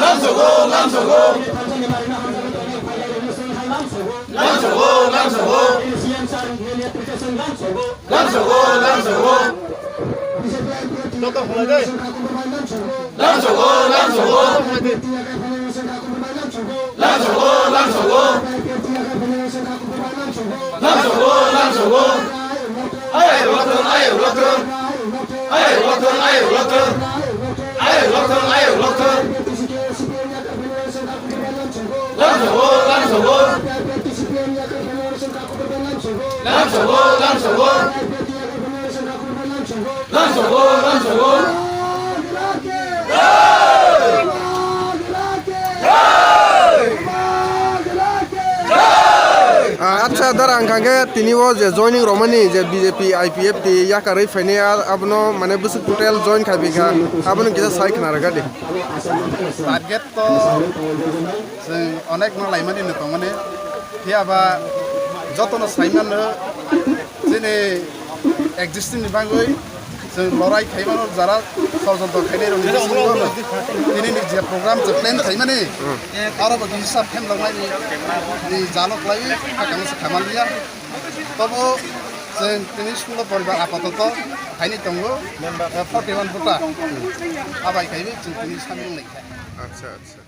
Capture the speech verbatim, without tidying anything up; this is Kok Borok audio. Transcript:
Lamsogo, lamsogo. Lamsogo, lamsogo. Lamsogo, lamsogo. Lamsogo, lamsogo. Lamsogo, lamsogo. Ayok lokthong, ayok lokthong. Ayok lokthong, ayok lokthong. Ayok lokthong, ayok lokthong. Lamsogo, lamsogo. Lamsogo, lamsogo. Lamsogo, lamsogo. Ah, acha, dara ang kangke tini o je joining romani je B J P, I P F T yakarwi phainai, ah, abono mane bwswk total join khai phi kha, abono kisa sai khna rwkha di. Target to chwng onek no laimani no tongmani. Phiya ba jotono saimanno chini existing ni bagwi chwng lorai khaimano, jara sorjonto khainai rokni bisingo no tini ni je program je plan khaimani, aro bo kisa phem loknai ni, ni jalo khlaiwi hakang se khaimaliya. Tobo chwng tini sulo poribar apatoto khaini tongo, eh, forty one vota. Abai khaiwi chwng tini samung nai kha. Acha, acha.